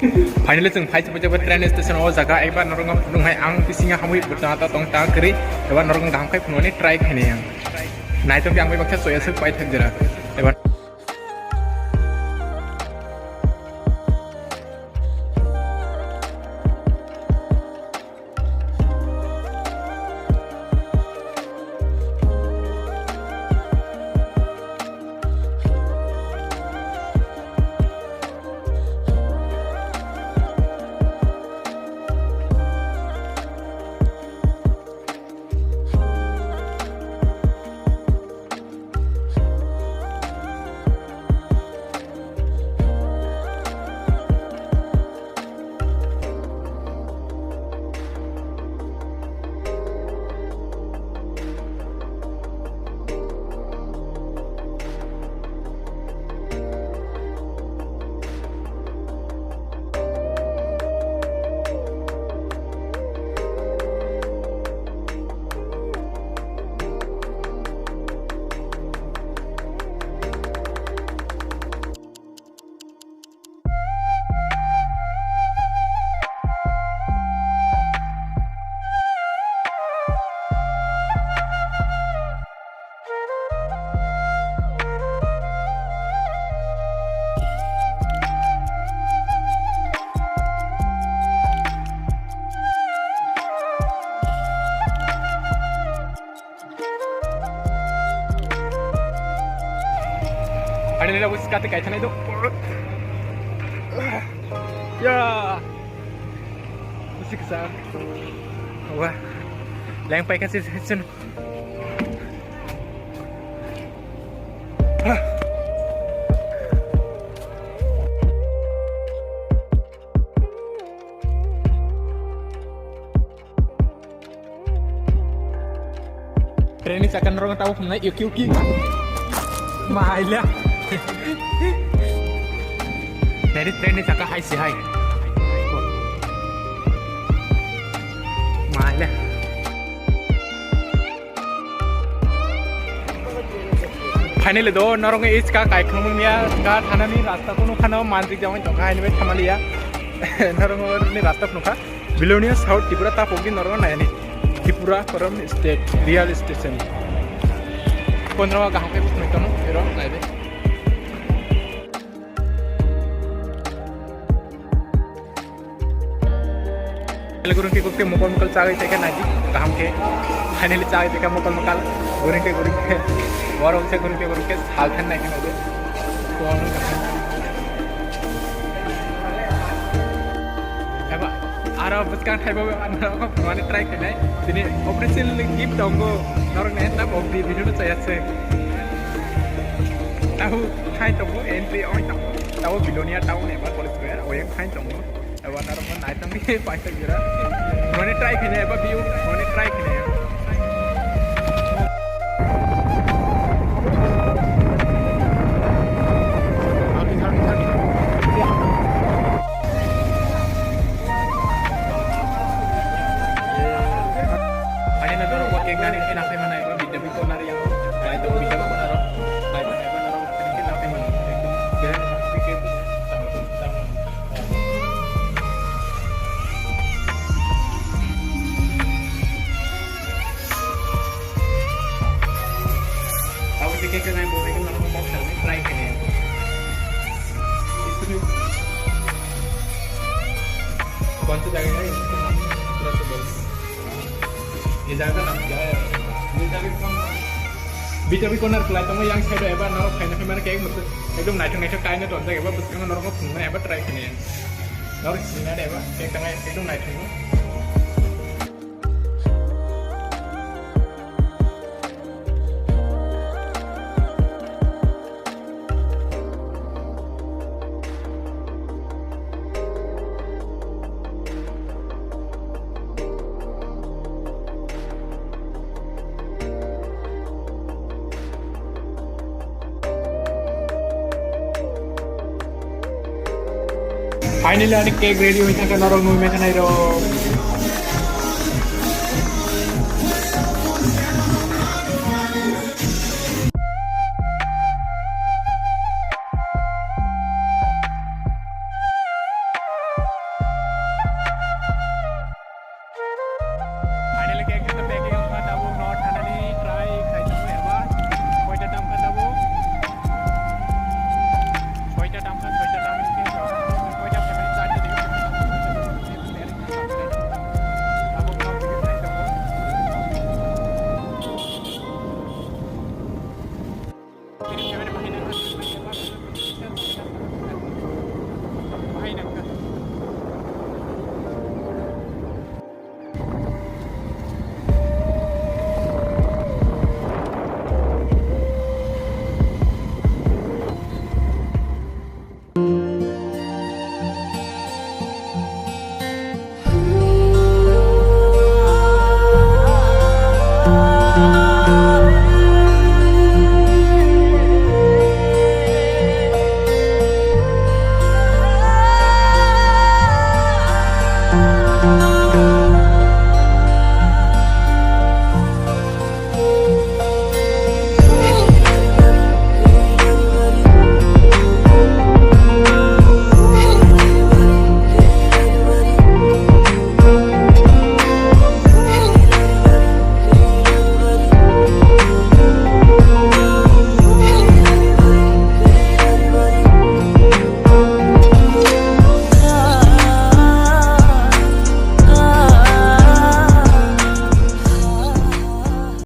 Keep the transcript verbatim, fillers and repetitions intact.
Finally, chwng phai se paijak train station o jaga, eba norok no phunuk hai ang bisingo hamwi bwtang ta tong ta kwrwi, eba norok no kaham khai phunuknani try khainai ang. Naitokdi ang bai baksa choya swk paithak jera. Eba Ani nila bus kate kai thanai do. Ya. Bus kisa. Wah. Leng pai kasi sun. Train ni chakka norok tabo phunai yuki yuki. Maila. Dari train ni chakka hai si hai. Maila. Finally do norok ni iska kaikhwng mungya ka thanani rasta kuno khano manjik jawai tongkha haini bai thamaliya. Norok ni rasta phunukha. Belonia South Tripura ta pogdi norok naini Tripura Forum State Real Station. Pondro kaham khe phunuk tono ero naibe. Gurung ke gurung ke mokol mokol chagwi tongkha naidi kaham khe. Finally chagwi tongkha mokol mokol. Gurung ke gurung ke. Borok se gurung ke gurung ke sal than naidi naidi. Eba, aro bwskang thaibo ano kok mane try khainai. Tini official gift tongo. Norok ne ta bok di video no chayase. Tahu khai tongo entry oi tongo. Tahu Belonia town eba college square oyang khai tongo. Eba norok no naitong ni paisa jira. Mane try khainai eba view mane try khainai. Ani na doro ko kek nani kena kena na eba bidya bi ko nari yang. Lai to bidya ko naro. Lai to eba naro kena kena. Ekdom. Abo se kek nai bo ekdom norok mok sal try kene. Istri. Kontu jaga nai, pura se bol. Ye jaga na jaga. Ye jaga kon. Bitabi corner kelai tongmo yang side eba norok khaina khe mane kek mutu ekdom naithok naithok kaina tonjak eba bwskango norok phunukna eba try khaina yang. Norok sinina eba kek tangai ekdom naithok. Finally, ani cake ready oi thangkha, norok nui mekha nai rok.